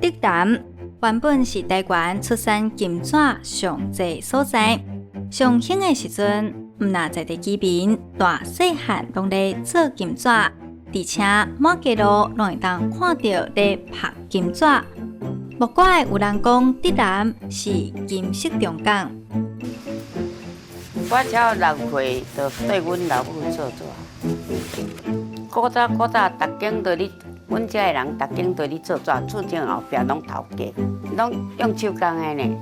竹南原本是台灣出產金紙上濟所在，上興的時陣，毋若在地居民大細漢攏咧做金紙，而且滿街路攏會當看著咧拍金紙。莫怪有人講竹南是金色中港。我超6歲就對阮老母做紙。古早古早，逐間都咧，阮遮的人逐間都咧做紙，厝前後壁攏頭家，攏用手工的呢。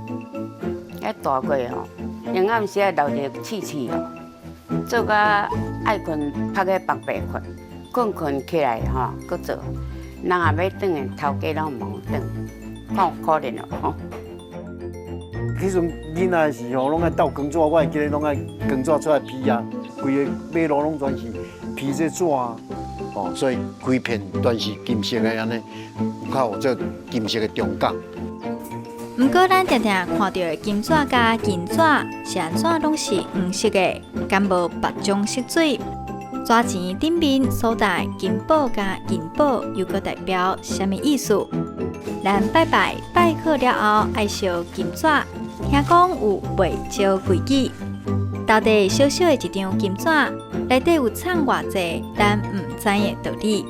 遐大過吼，閒暗時啊留著試試哦，做甲愛睏拍去放白睏，睏睏起來吼，閣做。人若欲轉來，頭家攏毋予轉，看有可憐哦。彼陣囡仔的時候，攏愛鬥光紙，我會記得攏愛光紙出來披啊，規个馬路攏全是披這紙啊，哦，所以規片全是金色的按呢，較有這金色的中港。毋過，咱定定看著的金紙佮銀紙是按怎攏是黃色的，敢無別種色水？紙錢頂面所帶金寶佮銀寶，又閣代表啥物意思？咱拜拜拜好了後，愛燒金紙，聽講有袂少規矩。到底小小的一張金紙，內底有藏偌濟咱毋知的道理？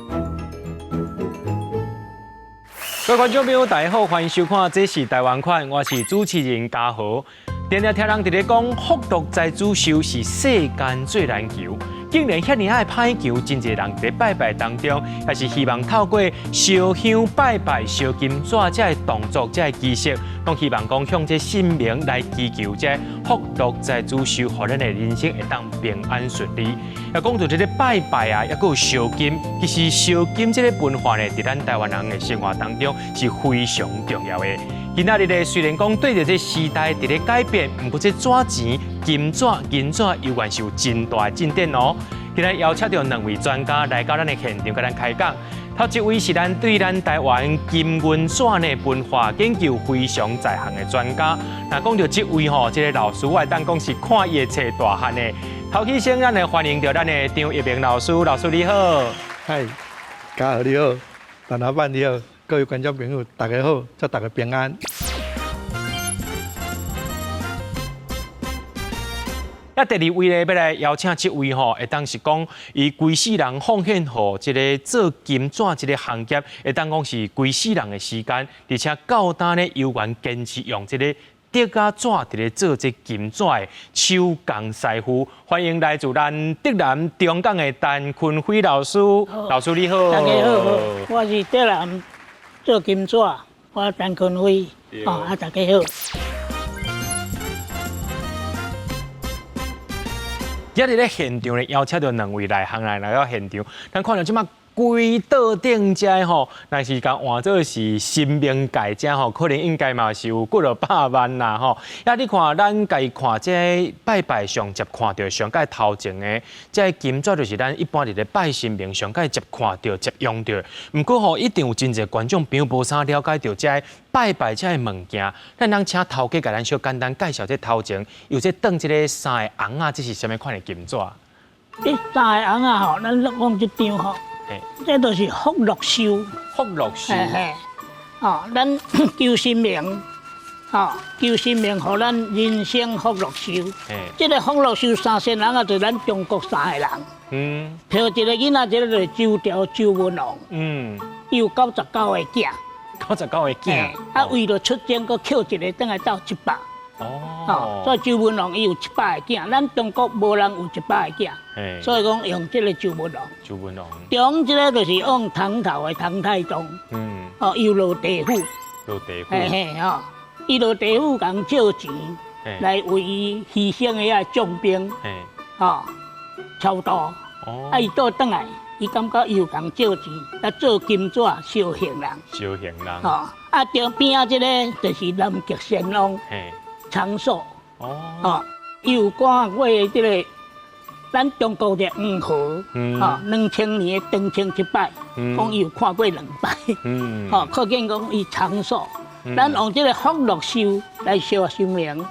各位觀眾朋友，大家好，歡迎收看《這是台灣款》，我是主持人嘉豪。定定聽人佇咧講，福祿財主壽是世間最難求，竟然遐爾仔歹求，真濟人佇拜拜當中，也是希望透過燒香拜拜、燒金紙這个動作、這个儀式，攏希望講向這神明來祈求這福祿財主壽，予咱的人生會當平安順利。啊，講到這个拜拜啊，抑閣有燒金，其實燒金這个文化呢，佇咱台灣人的生活當中是非常重要的。今仔日咧，雖然講對著這時代佇咧改變，毋過這紙錢、金紙、銀紙猶原是有真大的進展哦。今日邀請著兩位專家來到咱的現場，共咱開講。頭一位是咱對咱台灣金銀紙呢文化研究非常在行的專家。若講著這位吼，這个老師我會當講是看伊的冊大漢的。頭起先，咱來歡迎著咱的張一鳴老師，老師你好。嗨，嘉豪你好，陳老闆你好，各位觀眾朋友大家好，祝大家平安。啊，第二位咧，欲來邀請這位吼，會當是講伊規世人奉獻予這个做金紙這个行業，會當講是規世人的時間，而且到今咧猶原堅持用這个竹仔紙佇咧做這金紙的手工師傅。歡迎來自咱竹南中港的陳坤輝老師，老師你好。大家好，我是竹南做金紙，我陳坤輝，哦，啊，大家好。今日咧現場咧邀請著兩位內行人來到現場，咱看著這馬規桌頂遮吼，若是共換做是神明界遮吼，可能應該嘛是有幾落百萬啦吼。啊，你看咱家己看這拜拜上捷看著上蓋頭前的這金紙，就是咱一般佇咧拜神明上蓋捷看著、捷用著。毋過吼，一定有真濟觀眾朋友無啥了解著這拜拜這个物件。咱通請頭家共咱小簡單介紹這頭前，有這當這个三个尪仔，這是啥物款的金紙？這三个尪仔吼，咱講這張吼。這就是福祿壽。福祿壽。嘿嘿。哦，咱求神明，哦，求神明，予咱人生福祿壽。這个福祿壽三仙尪仔，就是咱中國三个人。頭一个囡仔，這个就是周朝周文王。伊有99個囝。99個囝。啊，為著出征，閣抾一个轉來鬥100。哦，所以周文王伊有100個囝，咱中國無人有100個囝，所以講用這个周文王。周文王。中這个就是用唐朝的唐太宗。哦，伊落地府。落地府。嘿嘿吼，伊落地府共借錢來為伊犧牲的遐將兵。吼，超度。哦。啊，伊倒轉來，伊感覺伊有共借錢來做金紙燒行人。燒行人。吼，啊，中邊仔這个就是南極仙翁。長壽哦，伊有看過這个咱中國的黃河，吼2000年長春一擺，講伊有看過兩擺，吼可見講伊長壽。咱用這个福祿壽來燒神明，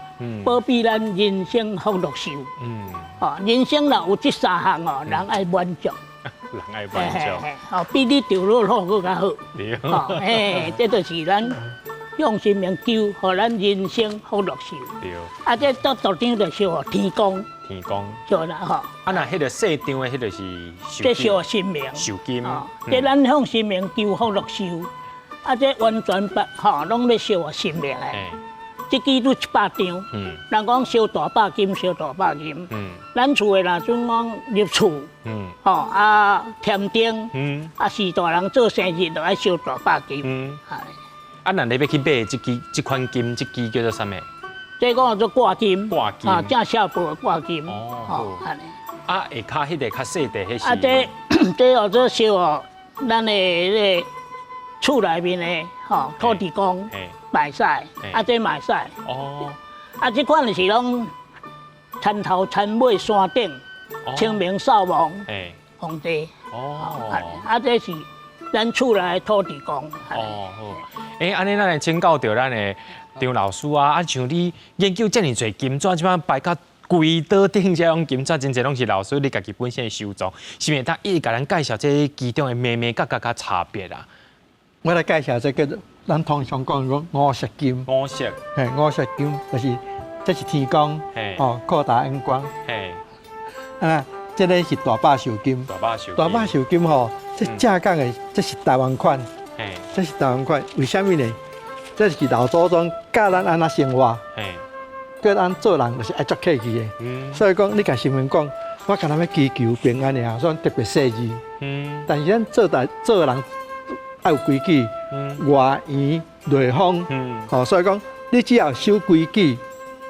保庇咱人生福祿壽。哦，人生若有這三項哦，人愛滿足。人愛滿足，哦，比你著樂透閣較好。哦，嘿，這就是咱向神明求，予咱人生福祿壽。啊，這做道長就燒予天公。天公。燒啦吼。啊，若彼個細張的，彼個是壽這燒神明。壽金。這咱向神明求福祿壽，啊，這完全白吼，攏欲燒予神明的。這支都100張。人講燒大百金，燒大百金。咱厝的若陣講入厝，吼啊添丁，啊是大人做生日，就愛燒大百金。啊，若你欲去買這支這款金，這支叫做啥物？這個叫做掛金。掛金。啊，正寫簿的掛金。哦。啊，下跤彼個較細塊，彼是。啊，這這叫做燒予咱的彼个厝內面的吼土地公。會使，啊，這嘛會使。哦。啊，這款就是攏田頭田尾山頂，清明掃墓，皇帝。哦。啊，這是咱厝內土地公。哦，好。欸，按呢咱來請教著咱的張老師啊，啊，像你研究遮爾濟金紙，這擺擺甲規桌頂這種金紙，真濟攏是老師你家己本身的收藏，是毋是？會當一一共咱介紹這其中的眉眉角角佮差別啊？我來介紹這個，咱通常講講五色金。五色。嘿，五色金就是這是天公，哦，擴大眼光。啊，這个是大百壽金。大百壽。大百壽金吼，這正港的，這是台灣款。這是台灣款，為啥物呢？這是老祖宗教咱按怎生活。叫咱做人就是愛足客氣的。所以講，你共神明講，我干焦欲祈求平安爾，所以特別細膩。但是咱做大做人愛有規矩，外圓內方。吼，所以講，你只要守規矩、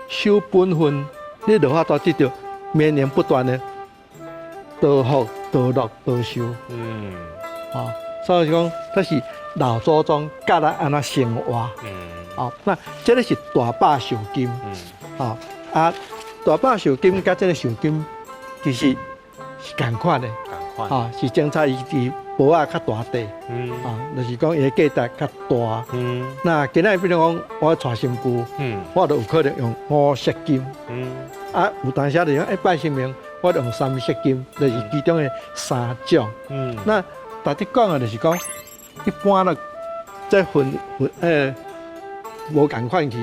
守本分，你就有法度得著綿綿不斷的多福、多樂、多壽。吼，所以講，這是老祖宗教咱按怎生活。哦，那這个是大百壽金。哦，啊，大百壽金佮這个壽金其實是仝款的。仝款。哦，是精彩伊佇薄仔較大塊。哦，就是講伊的價值較大。那今仔比如講，我娶新婦，我就有可能用五色金。啊，有當時就講，欸，拜神明，我就用三色金，就是其中的三種。那大家講的就是講，一般的這分分無仝款去，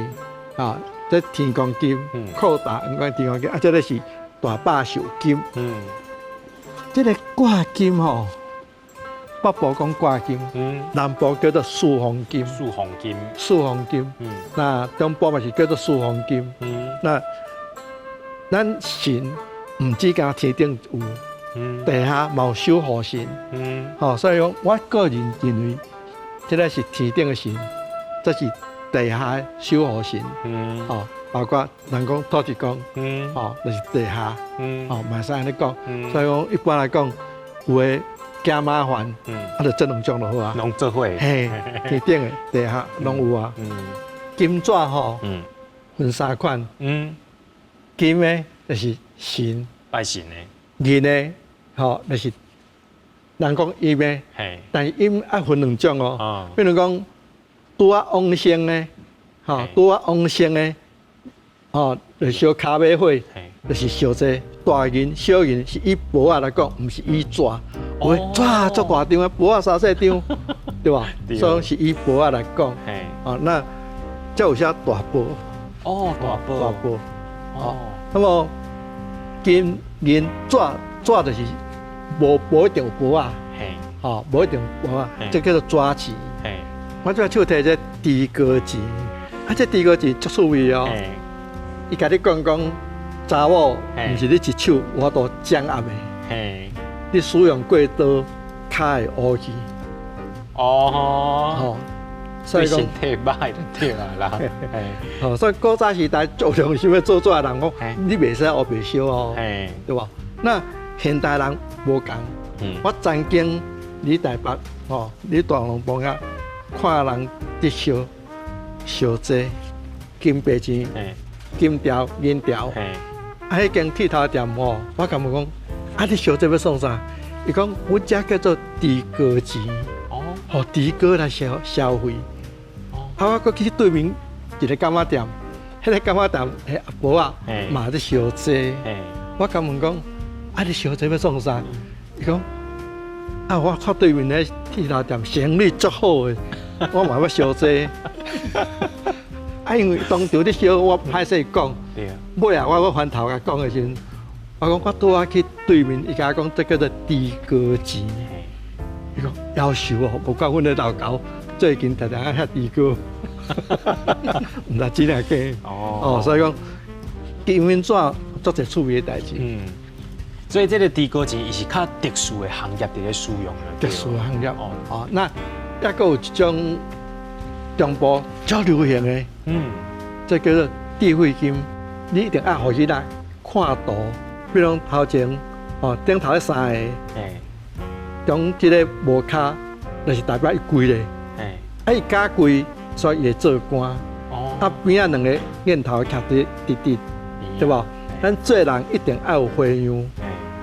啊，這天公金，擴大眼光天公金，啊，這个是大百壽金。這个掛金吼，北部講掛金，南部叫做四方金。四方金。四方金。那中部嘛是叫做四方金。那咱神毋止干焦天頂有，地下嘛有守護神。吼，所以講，我個人認為，這个是天頂的神，這是地下的守護神。吼，包括人講土地公，吼，就是地下，吼，嘛會使按呢講。所以講，一般來講，有的驚麻煩，啊，就這兩種就好啊。攏做伙。嘿，天頂的、地下攏有啊。金紙吼，分三款。金的就是神，拜神的。銀的，吼，就是人講陰的。但是陰愛分兩種哦。比如講，拄仔往生的，吼，拄仔往生的，吼，就燒跤尾火，就是燒這大銀、小銀，是以薄仔來講，毋是以紙。有的紙足大張的，薄仔三細張，對吧？所以是以薄仔來講。哦，那才有寫大寶。哦，大寶。大寶。哦，那麼金銀紙紙就是無一定有薄仔，吼，無一定有薄仔，這叫做紙錢。我這手提這豬哥錢，啊，這豬哥錢足趣味哦。伊共你講講，查某毋是你一手有法度掌握的，你使用過多，跤會烏去。哦，吼，所以講身體歹就對啦啦。吼，所以古早時代足良心欲做紙的人講，你袂使烏白燒哦，對無？那現代人無仝，我曾經佇台北吼，佇大龍峒遐看人佇燒燒這金白錢、金條、銀條，啊，彼間剃頭店吼，我共問講，啊，你燒這欲創啥？伊講，阮這叫做豬哥錢，哦，予豬哥來消消費。啊，我閣去對面一个柑仔店，彼个柑仔店彼阿婆仔嘛咧燒這，我共問講，啊，你燒這欲創啥？伊講，啊，我看對面咧鐵頭店生意足好的，我嘛欲燒這。啊，因為當場咧燒，我歹勢講。尾啊，我翻頭共講的時陣，我講我拄仔去對面，伊共我講這叫做豬哥錢。伊講夭壽哦，無怪阮的老猴最近常常愛遐豬哥，毋知真抑假。哦，所以講金紙足濟趣味的代誌。嗯，所以這個豬哥錢伊是較特殊的行業佇咧使用的。特殊行業哦，哦，那抑閣有一種中部較流行的，這叫做智慧金。你一定愛予囡仔看圖，比如講頭前哦，頂頭彼三個，中這个無跤，就是代表伊跪咧，啊伊敢跪，所以伊會做官。啊邊仔兩个念頭徛佇直直，對無？咱做人一定愛有花樣，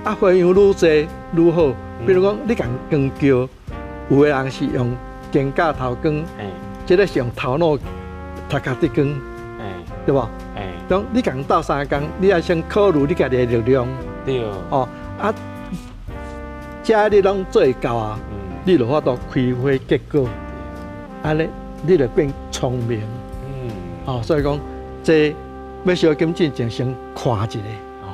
啊花樣愈濟愈好。比如講，你共光叫，有的人是用肩胛頭光，這个是用頭腦頭殼佇光，對無？當你共鬥相共，你愛先考慮你家己的力量。哦，啊，這你攏做會到啊，你就有法度開花結果，按呢你就變聰明。哦，所以講，這欲燒金進前先看一下。哦，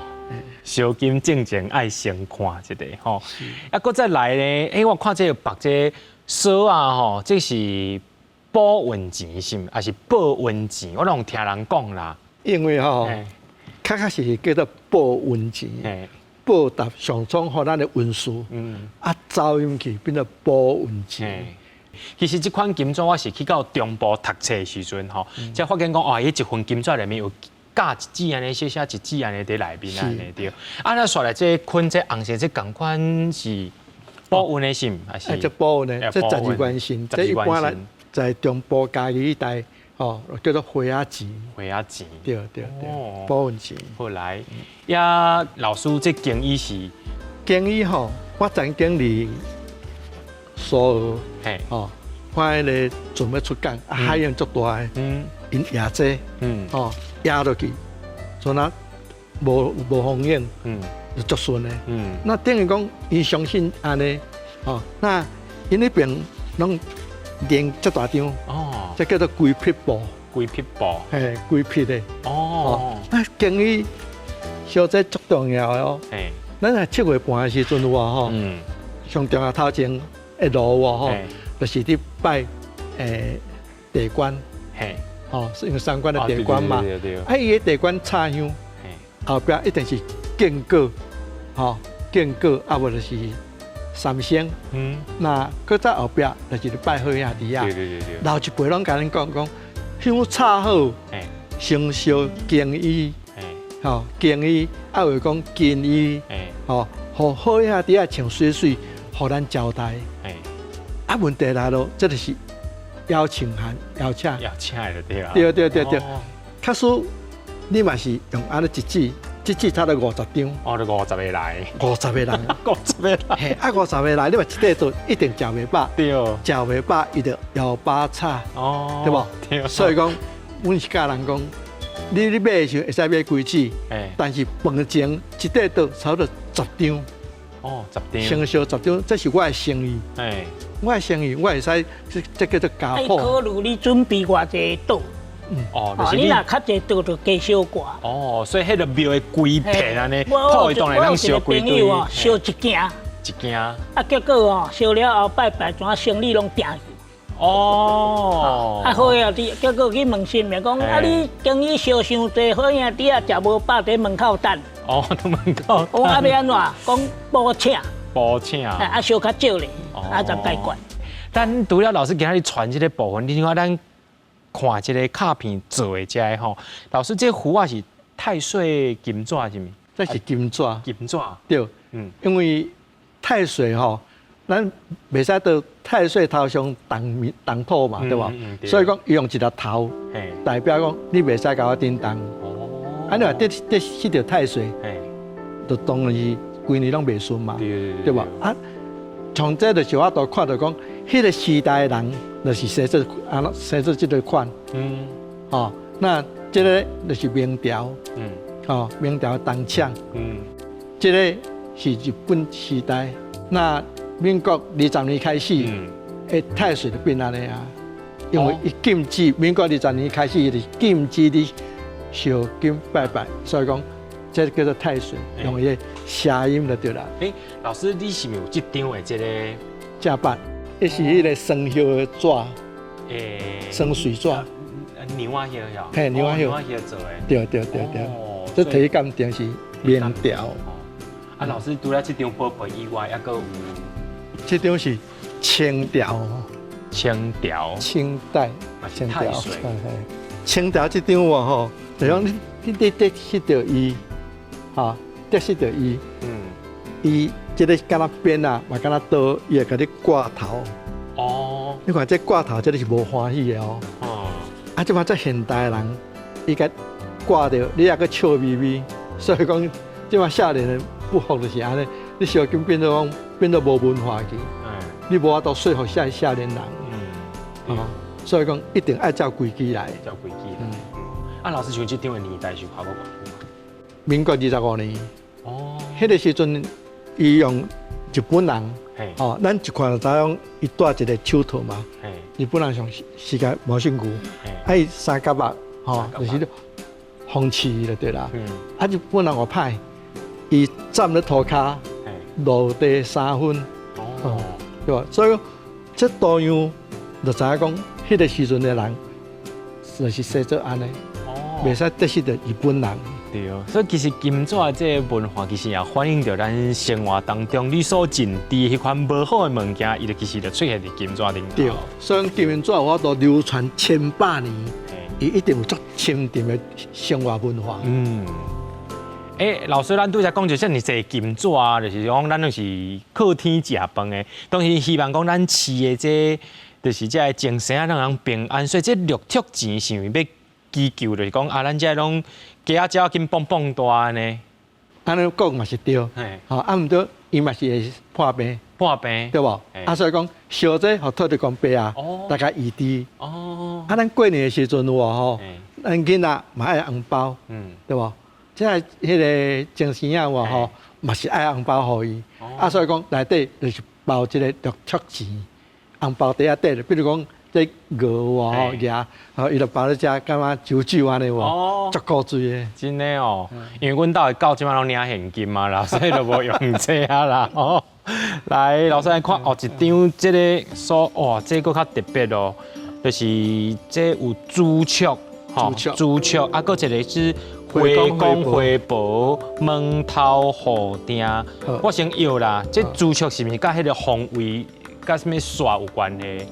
燒金進前愛先看一下吼。啊，閣再來呢？欸，我看這個縛這鎖仔吼，這是保運錢是毋？還是報運錢？我攏聽人講啦。因為吼，確確實實叫做報運錢，報答上蒼予咱的恩賜，啊走入去變做保運錢。其實這款金紙我是去到中部讀冊的時陣吼，才發現講哦，彼一份金紙內面有夾一紙按呢，小小一紙按呢佇內面按呢對。啊，那煞來這捆這紅色這仝款是保運的是毋？還是？這保運的，這十二關神，這一般來在中部嘉義一帶。哦，叫做花仔錢。花仔錢。對對對，保運錢。後來，呀，老師這經醫是經醫吼，我曾經佇蘇澳，吼，看彼個船欲出港，啊海浪足大的，𪜶蜈這，吼，壓落去，像若無無風影，就足順的。那等於講，𪜶相信按呢，吼，那𪜶彼邊攏連遮大張，哦，這叫做龜皮布。龜皮布，嘿，龜皮的。哦，那經醫燒這足重要的哦。嘿，咱若七月半的時陣有無吼？上重要頭前的路有無吼？就是佇拜地官。嘿，哦，是因為三官的地官嘛。啊，伊的地官插香，後壁一定是敬果，吼，敬果啊，無就是。三牲，那閣再後壁就是拜好兄弟仔。老一輩攏共咱講講，香插好，先燒經衣，吼經衣，啊有講金衣，吼，予好兄弟仔穿媠媠，予咱招待。啊，問題來咯，這就是邀請函，邀請。邀請的對啊。對對對對，假使你嘛是用按呢一紙。這紙差不多五十張，哦，就五十個來，五十個人，五十個人，嘿，啊，五十個來，你嘛一塊桌一定食袂飽，對，食袂飽，伊就枵飽炒，哦，對無？對，所以講，阮是教人講，你買的時陣會使買幾紙，但是飯前一塊桌差不多十張，哦，十張，先燒十張，這是我的生意，我的生意，我會使這這叫做家寶。考慮你準備偌濟桌。哦，就是你若較濟桌就加燒掛。哦，所以彼個廟的規片按呢，鋪當然攏燒規堆。燒一件。一件。啊，結果哦，燒了後拜拜，怎生意攏定去。哦。啊，好兄弟，結果去問神明講，啊，你今日燒傷濟，好兄弟啊，食無飽佇門口等。哦，佇門口。講啊，欲按怎？講補請。補請。啊，燒較少咧，啊，才解決。但除了老師今仔日傳這個部分，你看咱。看這个卡片做的這个吼，老師這符仔是太歲金紙是毋？這是金紙。金紙。對，因為太歲吼，咱袂使佇太歲頭上動動土嘛，對無？所以講伊用一粒頭，代表講你袂使共我振動。哦。啊，你若得得失著太歲，就當然是規年攏袂順嘛，對無？啊，從這就是我都看著講，彼个時代的人。就是生做按怎生做這个款，哦，那這个就是明朝，哦，明朝銅槍，這个是日本時代，那民國20年開始，太歲就變按呢啊，因為伊禁止民國二十年開始，伊就禁止你燒金拜拜，所以講這叫做太歲，用伊个諧音就對啦。老師，你是毋是有這張的這個正版？伊是彼个酸葉的紙，酸水紙。牛仔葉呀？嘿，牛仔葉。牛仔葉做的。對對對對。這提去鑑定是明朝。啊，老師，除了這張寶貝以外，猶閣有？這張是清朝。清朝。清代。清朝。清朝這張喎吼，就講你得失著伊，哈，得失著伊。伊這个敢若鞭啊，嘛敢若刀，伊會共你割頭。哦。你看這割頭，這个是無歡喜的哦。哦。啊，這馬這現代人，伊共割著，你猶閣笑眯眯，所以講這馬少年人不服就是按呢，你燒金變做講變做無文化去。你無法度說服遐少年人。哦。所以講一定愛照規矩來。照規矩。啊，老師像這張的年代是差不多偌久？民國25年。哦。彼个時陣，伊用日本人，哦，咱一看就知影伊戴一个手套嘛。日本人上世界無興趣，啊伊三角目，吼，就是風刺就對啦。啊日本人偌歹，伊站咧塗跤，落地3分，哦，對吧？所以講，這圖樣就知影講，彼个時陣的人就是生做按呢，袂使得失著日本人。對，所以其實金紙這个文化其實也反映著咱生活當中你所認知彼款無好的物件，伊就其實就出現佇金紙頂頭。對，所以金紙有法度流傳千百年，伊一定有足深沉的生活文化。老師，咱拄才講著遮爾濟金紙啊，就是講咱攏是靠天食飯的，當然希望講咱飼的這就是這个精神啊，讓人平安。所以這六畜錢是毋是欲祈求，就是講啊，咱這攏雞仔鳥仔緊蹦蹦大呢？按呢講嘛是對，吼啊，毋過伊嘛是會破病，破病對無？啊，所以講燒這予土地公伯啊，大家預知。哦，啊，咱過年的時陣有無吼？咱囡仔嘛愛紅包，對無？這个彼个精神仔有無吼？嘛是愛紅包予伊。啊，所以講內底就是包這个六畜錢，紅包袋仔底，比如講。這鵝喎吼，鵝，吼伊就包咧遮，感覺酒酒按呢喎，足古錐的。真的哦，因為阮兜的狗這擺攏領現金啊啦，所以就無用這啊啦。哦，來，老師來看哦，一張這个所哇，這个閣較特別哦，就是這有朱雀，吼，朱雀，啊，閣一个是回光回婆門頭護埕。我先搖啦，這朱雀是毋是佮彼个方位、佮啥物煞有關係？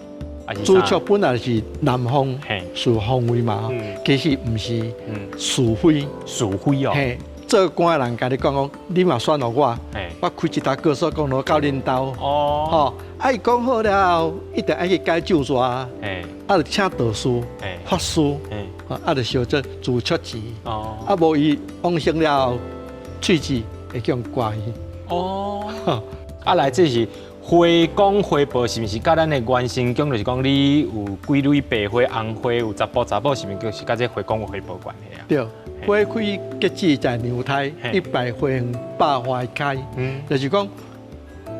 朱雀本來是南方，屬方位嘛，其實毋是是非，是非哦。嘿，做官的人共你講講，你嘛選予我，我開一台高速公路到恁兜。哦，吼，啊伊講好了後，一定愛去解咒煞，啊就請道士、法師，啊就燒這朱雀錢。哦，啊無伊往生了後，喙舌會叫人割去。哦，啊來這是。花光花婆是毋是佮咱的原神宮？就是講你有幾蕊白花、紅花，有查埔查某，是毋是就是佮這花公花婆關係啊？對，花開結籽在娘胎，100花園百花開。就是講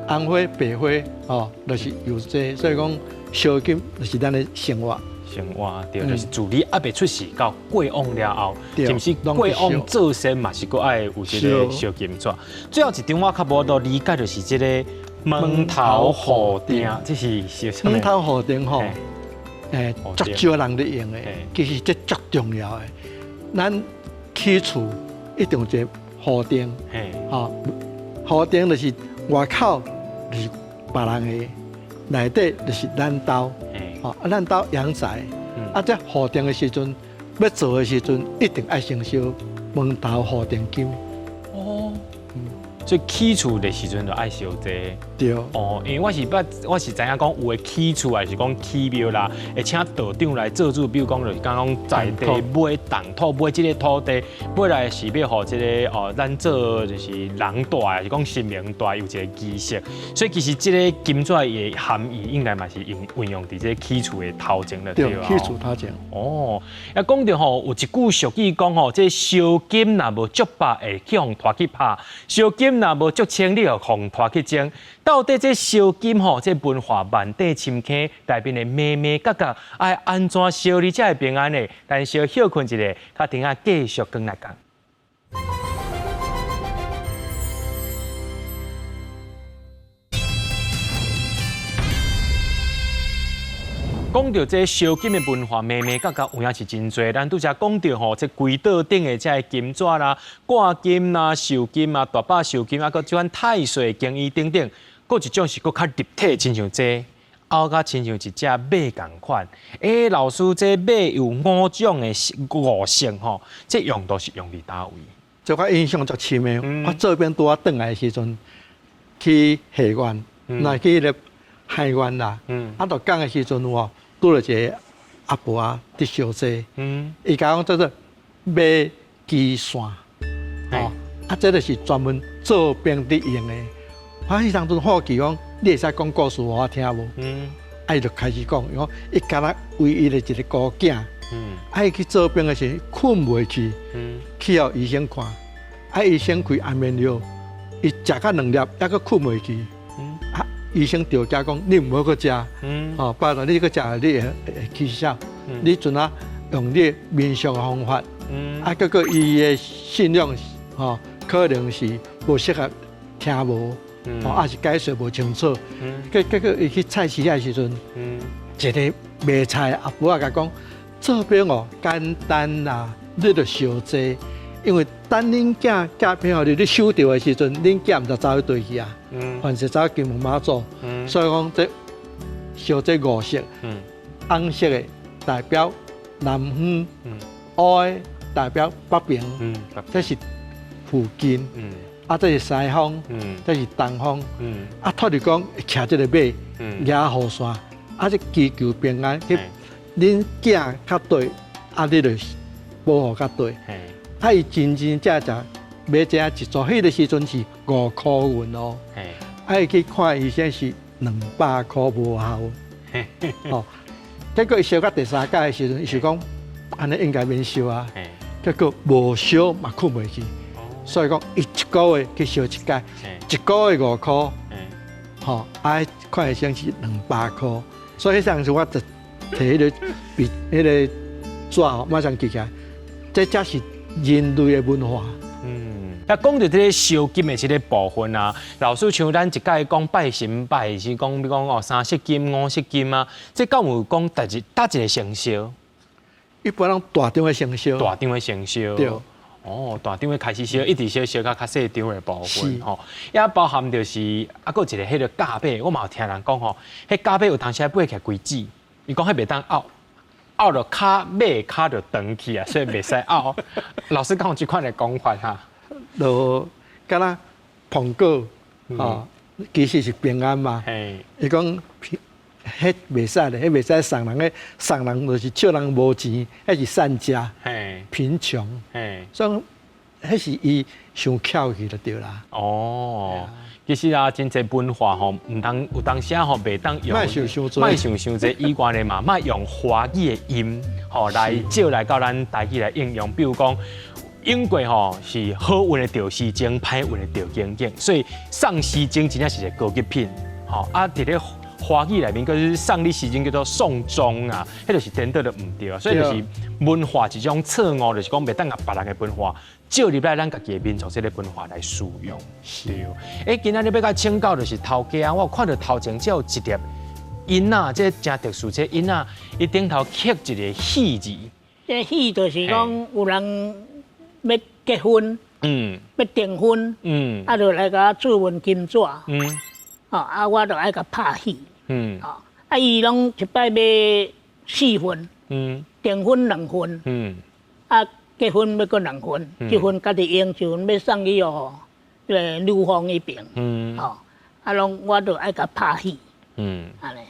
紅花、白花，哦，就是有這，所以講燒金就是咱的生活。生活對，就是自你猶未出世到過往了後，是毋是過往祖先嘛是閣愛有這个燒金紙？最後一張我較無法度理解，就是這个。門頭護埕，這是燒啥物？門頭護埕吼，足少人咧用的，其實這足重要的。咱起厝一定有一个護埕，吼，護埕就是外口就是別人的，內底就是咱兜，吼，啊，咱兜陽宅，啊，這護埕的時陣，欲做的時陣，一定愛先燒門頭護埕金。哦。所以起厝的時陣就愛燒這個。對。哦，因為我是捌，我是知影講有的起厝還是講起廟啦，會請道長來做主，比如講就是講在地買凍土，買這个土地，買來是欲予這个哦，咱做就是人住，還是講神明住有一个儀式。所以其實這个金紙的含義應該嘛是用運用佇這个起厝的頭前了，對。起厝頭前。哦，啊講著吼，有一句俗語講吼，這燒金若無足百會去予拖去拍，燒金若無足清，你予予拖去蒸。到底這燒金吼，這文化萬底深坑內面的眉眉角角，愛按怎燒你才會平安呢？咱小歇睏一下，較停仔繼續轉來講。講著這燒金的文化，眉眉角角有影是真濟。咱拄才講著吼，這規桌頂的這个金紙啦、掛金啦、壽金啊、大伯壽金啊，閣這款太歲經衣等等，閣一種是閣較立體，親像這拗甲親像一隻馬仝款。欸，老師，這馬有五種的五色吼，這用途是用佇佗位？這我印象足深的，我做兵拄仔轉來的時陣，去戲院，若去彼个戲院啦，啊，就講的時陣有哦。拄著一个阿婆仔佇燒這，伊共我講叫做馬機線，哦，啊，這就是專門做兵佇用的。我彼當陣好奇講，你會使講故事予我聽無？啊，伊就開始講，伊講伊敢若唯一的一个孤囝，啊，伊去做兵的時睏袂去，去予醫生看，啊，醫生開安眠藥，伊食甲兩粒，猶閣睏袂去。醫生就教講，你毋好閣食，吼，拜託你閣食，你會起痟。你陣仔用你冥想的方法，啊，結果伊的信仰，吼，可能是無適合聽無，吼，抑是解說無清楚。結果伊去菜市仔的時陣，一个賣菜阿婆仔共講，做兵哦簡單啦，你著燒這。因為等恁囝寄片予你，你收著的時陣，恁囝毋知走去佗去啊，凡是走去金門媽祖，所以講這燒這五色，紅色的代表南方，烏的代表北平，這是附近，啊這是西方，這是東方，啊托你講騎這個馬，舉雨傘，啊這祈求平安，去恁囝較對，啊你就保護較對。啊！伊真真正正買這一組，彼个時陣是5箍銀哦。啊！伊去看醫生是200箍無效。哦，結果伊燒到第三擺的時陣，伊想講按呢應該免燒啊。結果無燒嘛睏袂去，所以講伊一个月去燒一擺，一个月5箍。吼，啊！看醫生是200箍，所以彼陣時我就提彼个筆、彼个紙吼，馬上記起來，這才是人類的文化。啊，講著這个燒金的這个部分啊，老師像咱一擺講拜神拜，是講比如講哦三色金、五色金啊，這敢有講佗一佗一个生肖？一般攏大張的生肖。大張的生肖。對。哦，大張的開始燒，一直燒燒到較細張的部分吼，也包含就是啊，閣有一個彼个價碼，我嘛有聽人講吼，彼價碼有當時買起來規子，伊講彼袂當拗。拗著跤馬跤就長去啊，所以袂使拗。老師敢有這款的講法哈？就敢若蘋果吼，其實是平安嘛。伊講彼袂使咧，彼袂使送人，彼送人就是笑人無錢，彼是散家，貧窮。所以彼是伊傷巧去就對啦。哦，其實啊，真濟文化吼，毋通有當時啊吼，袂當用，莫想傷濟，莫想傷濟以外咧嘛，莫用華語的音吼來借來到咱台語來應用。比如講，英國吼是好運的著時鐘，歹運的著景景，所以送時鐘真正是一个高級品。吼啊，佇咧華語內面，閣是送你時鐘叫做送鐘啊，彼就是顛倒就毋對啊。所以就是文化一種錯誤，就是講袂當共別人的文化借入來咱家己的民族這个文化來使用。對。欸，今仔日欲共請教就是頭家啊，我有看著頭前這有一粒印仔，這誠特殊，這印仔伊頂頭刻一个喜字。這喜就是講有人欲結婚，欲訂婚，啊，就來共我注文金紙，哦，啊，我就愛共拍喜，哦，啊，伊攏一擺買4份，訂婚2份，啊，結婚欲閣2份，一份家己用，一份欲送去予彼个女方彼邊，哦，啊，攏我就愛共拍喜，按呢。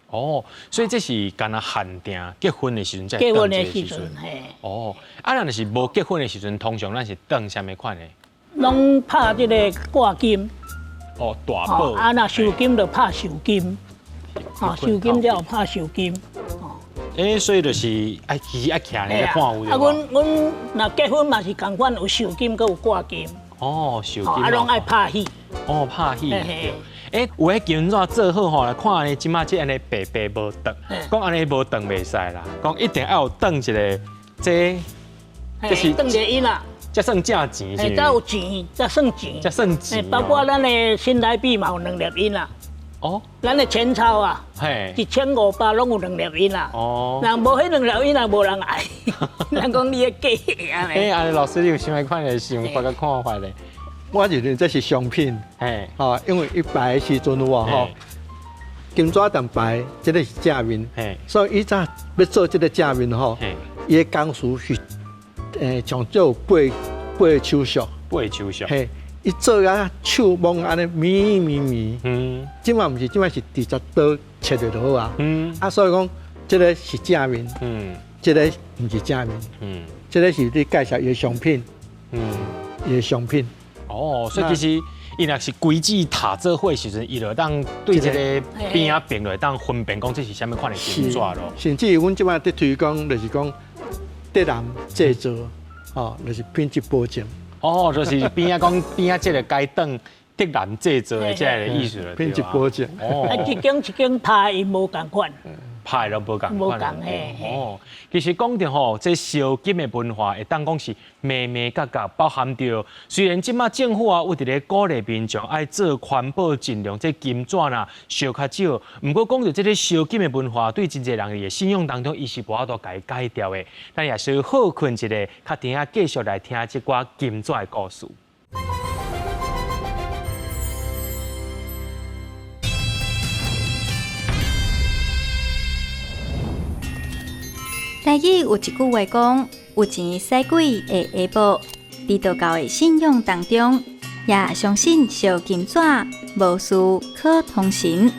哦，所以這是干焦限定結婚的時陣才結婚的時陣，嘿。哦，啊，若是無結婚的時陣，通常咱是當啥物款的？攏拍這个掛金。哦，大寶。啊，若壽金就拍壽金，哦，壽金才有拍壽金。哦。欸，所以就是愛其實愛徛咧看有。啊，阮若結婚嘛是仝款，有壽金閣有掛金。哦，壽金。啊，攏愛拍喜。哦，拍喜。欸，有的金紙做好吼，來看呢，這馬這按呢白白無斷，講按呢無斷袂使啦，講一定要有斷一个，這這是斷一個印啦，這算正錢是？才有錢，才算錢，才算錢。包括咱的新台幣嘛有兩粒印啦。哦，咱的錢鈔啊，1500攏有兩粒印啦。哦，若無彼兩粒印啊，無人愛。人講你的假的按呢。欸，按呢老師，你有啥物款的想法佮看法咧？我認為這是商品，嘿，因為伊擺的時陣有無吼，金紙店擺這个是正面，嘿，所以以早欲做這个正面吼，伊的工序是，上少有八个手續，八个手續，嘿。伊做啊手摸按呢綿綿綿，嗯，這馬毋是，這馬是直接刀切就好啊，嗯，啊所以講這个是正面，嗯，這个毋是正面，嗯，這个是你介紹伊的商品，嗯，伊的商品。哦，所以其實伊若是規矩塔做伙時陣，伊就當對這个邊仔變落，當分辨講這是啥物款的金紙咯。甚至阮這馬佇推廣，就是講竹南製造，哦，就是品質保證。哦，就是邊仔講邊仔這个該當竹南製造的這个意思了，品質保證。哦，一間一間拍伊無仝款，拍攏無仝款。無仝嘿。哦，其實講著吼，這燒金的文化會當講是眉眉角角包含著。雖然這馬政府啊有佇咧鼓勵民眾愛做環保，盡量這金紙啦燒較少。毋過講著這个燒金的文化，對真濟人的信仰當中，伊是無法度共伊改掉的。咱也需好睏一下，較甜仔繼續來聽這寡金紙的故事。台語有一句話講：有錢使鬼會下報。佇道教的信仰當中，也相信燒金紙無事可通神。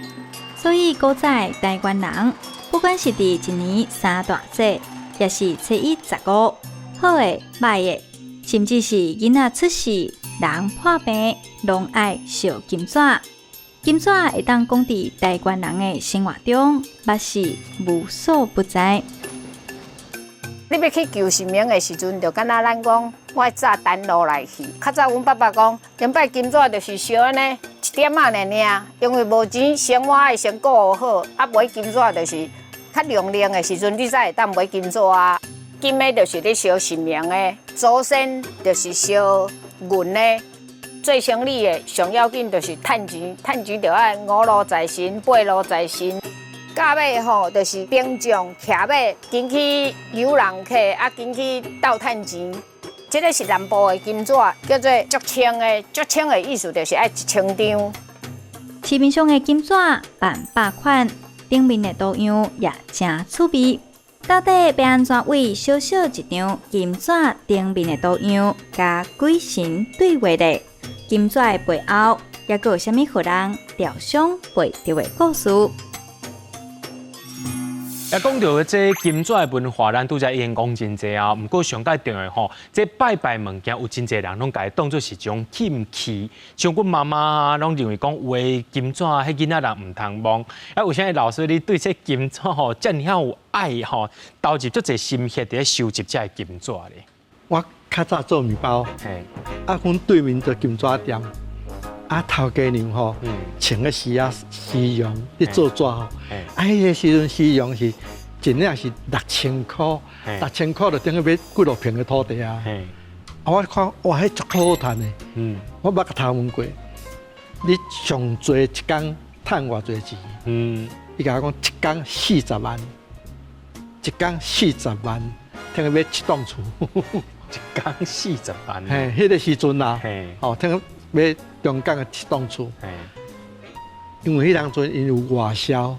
所以古早的台灣人，不管是佇一年三大節，抑是初一十五，好的、歹的，甚至是囡仔出世、人破病，攏愛燒金紙。金紙會當講佇台灣人的生活中，捌是無所不在。你欲去求神明的時陣，就敢若咱講，我紮單路來去。較早阮爸爸講，頂擺金紙就是燒按呢一點仔爾爾，因為無錢，生活愛先顧好，啊買金紙就是較量量的時陣，你才會當買金紙啊。金的就是咧燒神明的，祖先就是燒銀的。做生意的上要緊就是趁錢，趁錢就愛五路財神、八路財神。到尾吼，就是兵將騎馬進去遊人客，啊進去鬥趁錢。這个是南部的金紙，叫做足千的。足千的意思就是愛1000張。市面上的金紙萬百款，頂面的圖樣也誠趣味。到底欲按怎為小小一張金紙頂面的圖樣，佮鬼神對話咧？金紙的背後，猶閣有啥物予人料想袂著的故事？啊，講到這金紙的文化，咱拄才已經講真濟啊。毋過上蓋重要吼，這拜拜物件有真濟人攏共伊當做是一種禁忌，像阮媽媽啊，攏認為講有的金紙，彼囡仔人毋通摸。啊，為啥物老師你對這金紙吼遮爾有愛吼，投入足濟心血佇咧收集這个金紙咧？我較早做麵包，啊，阮對面做金紙店，啊，頭家娘吼，穿个絲仔絲絨咧做紙吼，啊，彼个時陣絲絨是一領是6000箍，6000箍就等於買幾落坪的土地啊。啊，我看哇，彼足好趁的。我捌共頭問過，你上濟一工趁偌濟錢？伊共我講一工40萬，一工40萬，等於買7棟厝。一工40萬。嘿，彼个時陣啊，哦，聽講買中港的7棟厝。因為彼當陣𪜶有外銷，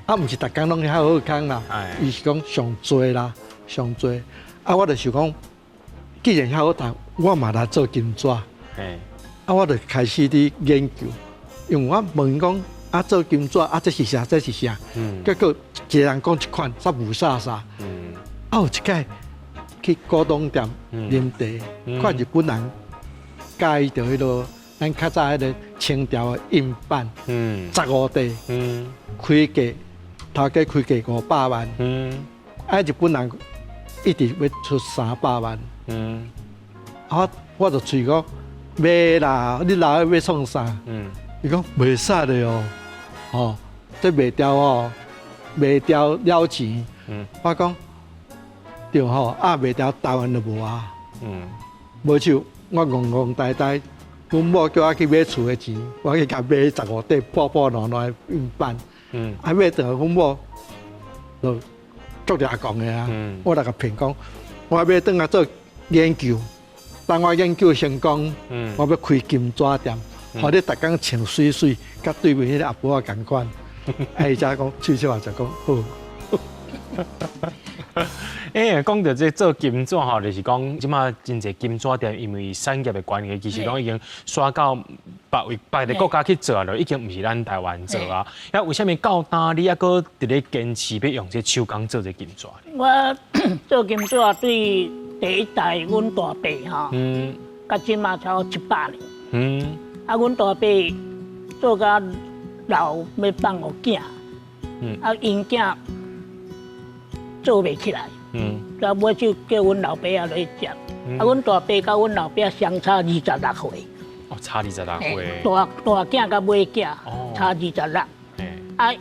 啊，毋是逐工攏遐好康啦，伊是講上濟啦，上濟。啊，我就想講，既然遐好趁，我嘛來做金紙。啊，我就開始佇研究，因為我問講，啊，做金紙，啊，這是啥？這是啥？結果一个人講一款，煞霧煞煞。啊，有一擺去古董店啉茶，看日本人佮意著彼个。咱較早彼个清朝的印版，15塊，開價頭家開價500萬，啊日本人一直欲出300萬，啊我就喙講買啦，你老欲創啥？伊講袂使的哦，吼，這賣掉哦，賣掉了錢。我講對吼，啊賣掉台灣就無啊。無像我戇戇呆呆，阮某叫我去買厝的錢，我去共買15塊破破爛爛的印板。啊買轉來阮某就足掠狂的啊。我來共騙講，我欲轉來做研究，等我研究成功，我欲開金紙店，予你逐工穿媠媠，佮對面彼个阿婆仔仝款。啊，伊才講，喙笑就講好。欸，講著這做金紙吼，就是講這馬真濟金紙店，因為產業的關係，其實攏已經徙到別位別个國家去做了，已經毋是咱台灣做啊。啊，為啥物到今你猶閣佇咧堅持欲用這手工做這金紙？我做金紙對第一代阮大伯吼，到這馬超過100年。啊，阮大伯做甲老欲放予囝，啊，𪜶囝做袂起來。到尾就叫阮老爸仔來接。啊，阮大伯佮阮老爸相差26歲。哦，差26歲。大大囝佮尾囝差26。啊，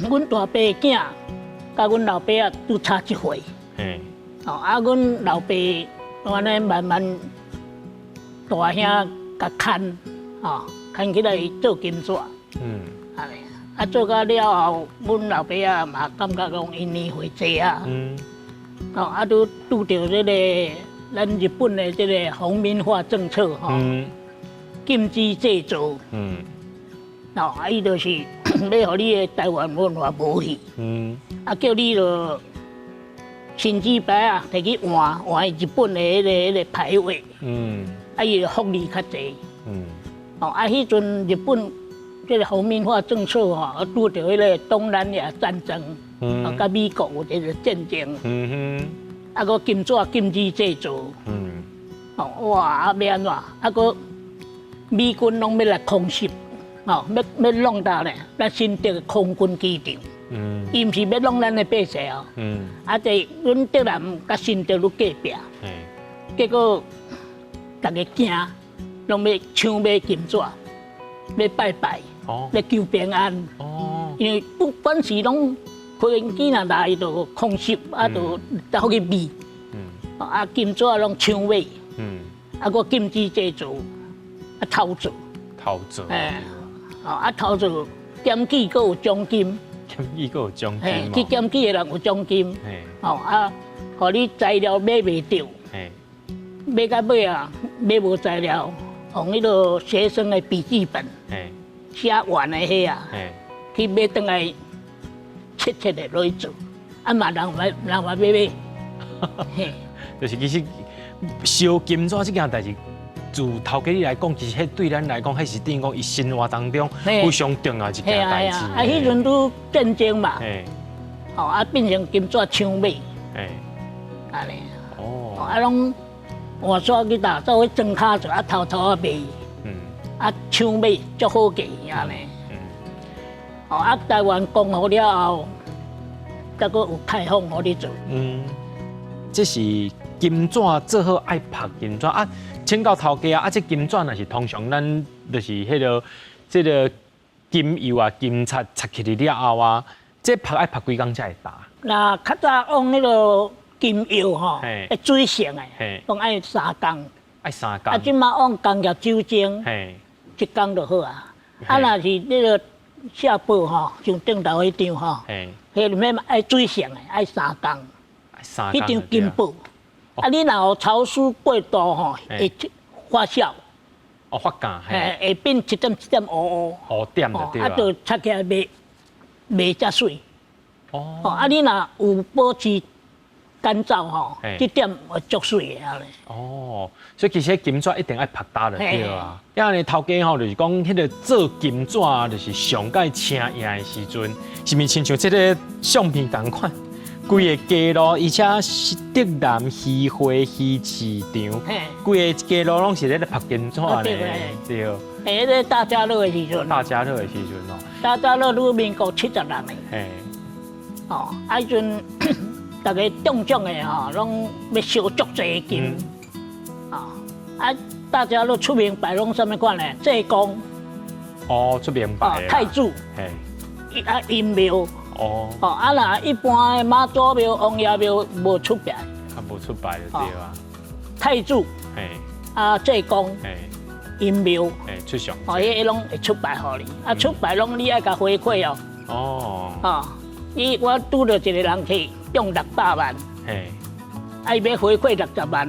阮大伯囝佮阮老爸仔都差1歲。哦，啊，阮老爸按呢慢慢大兄共牽，哦，牽起來做金紙。啊，做甲了後，阮老爸仔嘛感覺講𪜶年歲濟啊。哦，啊，拄拄著這个咱日本的這个皇民化政策吼，禁止製造。哦，啊，伊就是欲予你的台灣文化無去。啊，叫你著新紙牌仔，提去換換日本的彼个牌位。啊，伊的福利較濟。哦，啊，彼陣日本這个皇民化政策吼，啊，拄著彼个東南亞戰爭。啊，佮美國有這個戰爭，啊，閣金紙禁止製造，哦，哇，啊，欲按怎？啊，閣美軍攏欲來空襲，哦，欲弄到咧，咱新竹的空軍機場，伊毋是欲弄咱的百姓哦，啊，這阮竹南佮新竹佇隔壁，結果逐家驚，攏欲搶買金紙，欲拜拜，欲求平安，因為不管是攏。飛機若來就空襲，啊，就走去避。啊，金紙攏搶買。啊，閣禁止製造，啊，偷做。偷做。欸，啊，偷做檢舉閣有獎金。檢舉閣有獎金。去檢舉的人有獎金。哦，啊，予你材料買袂著。買到尾啊，買無材料，用彼个學生的筆記本。寫完的彼啊。去買轉來。切切的落去做，啊嘛人嘛人嘛欲買，就是其實燒金紙這件代誌，自頭家你來講，其實彼對咱來講，彼是等於講伊生活當中非常重要一件代誌。啊，彼陣拄戰爭嘛，哦，啊變成金紙搶買，按呢，哦，啊攏換煞去打做去裝跤做，啊偷偷啊賣，啊搶買足好價按呢。哦，啊，台灣光復了後，才閣有開放予你做。嗯，這是金紙做好愛曝金紙啊，請教頭家啊，啊，這金紙若是通常咱就是彼个這个金釉啊、金漆漆起來了後啊，這曝愛曝幾工才會焦？若較早用彼个金釉吼，會水性的，攏愛3工。愛3工。啊，這馬用工業酒精，一工就好啊。啊，若是彼个寫報吼，像頂頭彼張吼，彼裡面愛水性的，愛三工。三彼張金箔，啊，你若予潮濕過度吼，會發酵。哦，發酵，嘿，會變一點一點烏烏。烏點就對啊。啊，就擦起來袂袂遮媠。哦。啊，你若有保持乾燥吼，這點會足媠的按呢。哦，所以其實金紙一定愛曝焦就對啊。啊，呢頭家吼，就是講彼个做金紙，就是上蓋請贏的時陣，是毋是親像這个相片仝款？規个街路，而且是竹南魚會魚市場，規個街路攏是咧咧曝金紙咧，對。欸，彼个大家樂的時陣。大家樂的時陣哦。大家樂拄民國76年。哦，啊，彼陣逐家中獎的吼，攏欲燒足濟金。啊，大家樂出名擺攏啥物款呢？濟公。哦，出名牌。太子，啊，阴庙。哦。哦，啊若一般的媽祖廟、王爺廟無出牌。較無出牌就對啊。太子。啊，濟公。陰廟。出上。哦，彼攏會出牌予你，啊，出牌攏你愛共回饋哦。哦。哦，伊我拄著一个人去中600萬。啊，伊欲回饋60萬。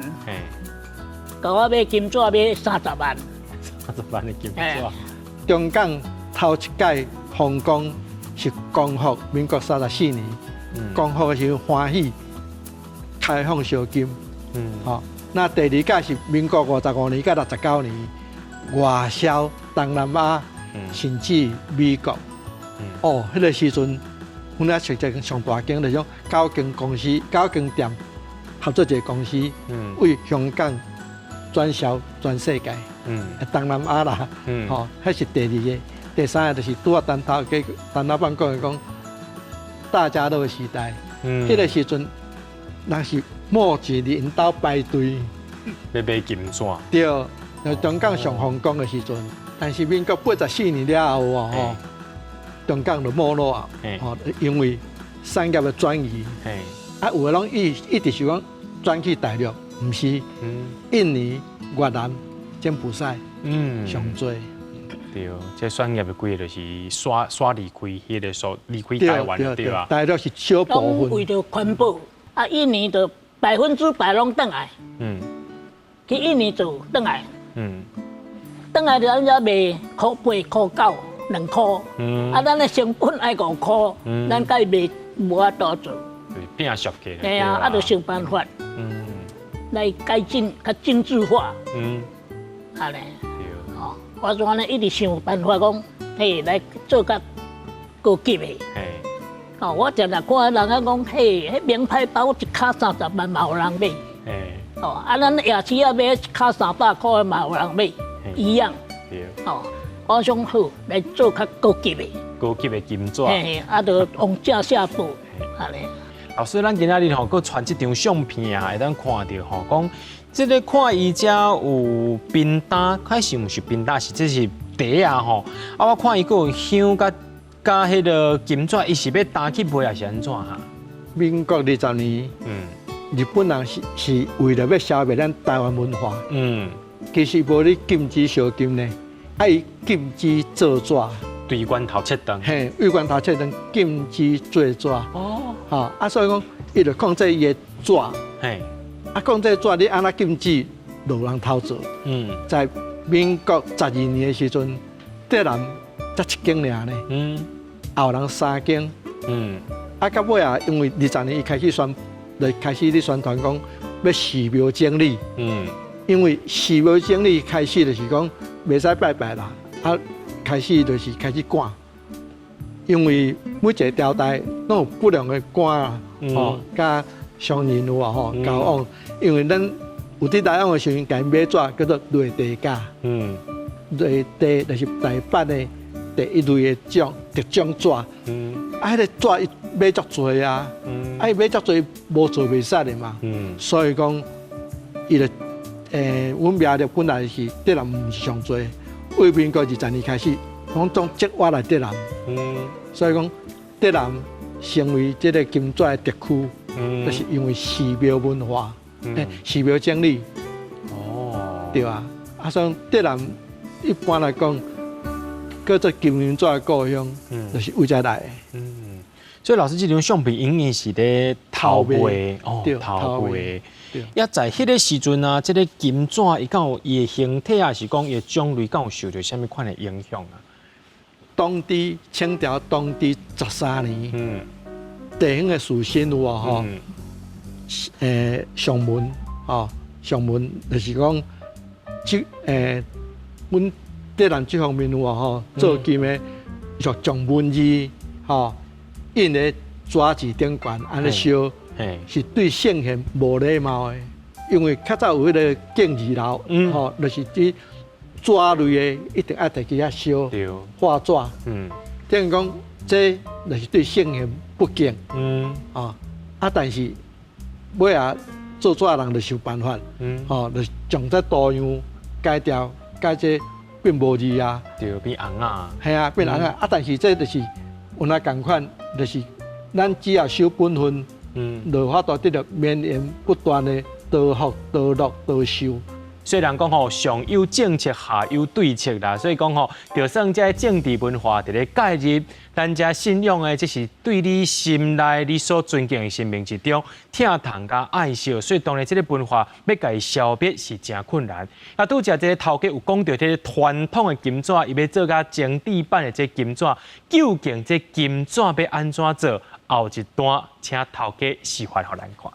共我買金紙買30萬。30萬的金紙。中港頭一屆風光是光復民國34年，光復的時候歡喜開放燒金，吼。那第二屆是民國55年到69年，外銷東南亞，甚至美國。哦，彼個時陣，阮遐設一間上大間，就是講九間公司、九間店合作一個公司，為香港轉銷全世界。東南亞啦，吼，彼是第二个，第三个就是拄仔陳頭家陳老闆講的講，大家樂時代，彼個時陣，人是募錢佇𪜶兜排隊，欲買金紙。對，中港上風光的時陣，但是民國84年了後哦，吼，中港就沒落啊，吼，因為產業的轉移，啊，有的攏一直是講轉去大陸，毋是，印尼、越南、柬埔寨，上濟。對，這產業的規個就是徙徙離開彼个所離開台灣對啊。大陸是小部分。為著環保，啊，印尼就100%攏轉來。去印尼做轉來。轉來就咱遮賣箍八箍九兩箍。啊，咱的成本愛5箍，咱該賣無法度做。變俗起來。對啊，啊，就想辦法。來改進較精緻化。按呢。哦，我就按呢一直想辦法講，嘿，來做較高級的。哦，我常常看人家講，嘿，彼名牌包一卡30萬嘛有人買。哦，啊，咱夜市仔買一卡300箍的嘛有人買，一樣。哦，我想好來做較高級的。高級的金紙。嘿，啊，就往正下步，按呢。老師，咱今仔日吼，閣傳這張相片啊，會當看著吼，講這个看伊遮有冰擔，開始毋是冰擔，是這是袋仔吼。啊，我看伊閣有香佮佮彼个金紙，伊是欲擔去賣，抑是按怎哈？民國20年，日本人是為著欲消滅咱台灣文化，其實無咧禁止燒金呢，啊伊禁止做紙，對關頭切斷，嘿，對關頭切斷，禁止做紙。哦，吼，啊，所以講，伊就控制伊的紙，啊，控制紙，你按怎禁止，無人偷做。在民國12年的時陣，竹南才一間爾呢，後人三間，啊，到尾啊，因為20年伊開始宣，就開始咧宣傳講欲寺廟整理，因為寺廟整理開始就是講袂使拜拜啦，啊，開始就是開始趕，因為每一個朝代攏有不同的官啊，吼，佮商人有啊吼交往，因為咱有佇來往的時陣，共𪜶買紙叫做類地價，類地就是台北的第一類的種特種紙，啊，彼个紙伊買足濟啊，啊，伊買足濟無做袂使的嘛，所以講伊就阮苗栗本來是竹南毋是上濟，為民國20年開始，攏總積挖來竹南，所以講竹南成為這个金紙的特區，就是因為寺廟文化，寺廟整理，哦，對啊，啊，所以竹南一般來講，叫做金銀紙的故鄉，就是為這來的。所以老師，這張相片應該是咧偷賣，哦，偷賣。抑在彼个時陣啊，這个金紙伊敢有伊的形體，抑是講伊的種類，敢有受著啥物款的影響啊？當地清朝當地13年，地方的士紳有啊吼，上門吼，上門就是講，這阮竹南這方面有啊吼，做金的，就將文字吼印咧紙字頂懸按呢燒，是對聖賢無禮貌的，因為較早有彼个敬字樓，吼，就是指紙類的一定愛提去遐燒化紙，等於講這就是對聖賢不敬，啊，啊，但是尾仔做紙的人就想辦法，吼，就將這圖樣改掉，改這變無字啊。對，變紅仔。係啊，變紅仔。啊，但是這就是有那仝款，就是咱只要守本分，就有法度得著綿延不斷的多福多樂多壽。雖然講吼，上有政策，下有對策啦，所以講吼，就算這政治文化佇咧介入，咱這信仰的，這是對你心內你所尊敬的神明一種疼痛佮愛惜，所以當然這个文化欲共伊消滅是誠困難。啊，拄才這个頭家有講著這个傳統的金紙，伊欲做較精緻版的這金紙，究竟這金紙欲按怎做？後一段請頭家示範予咱看。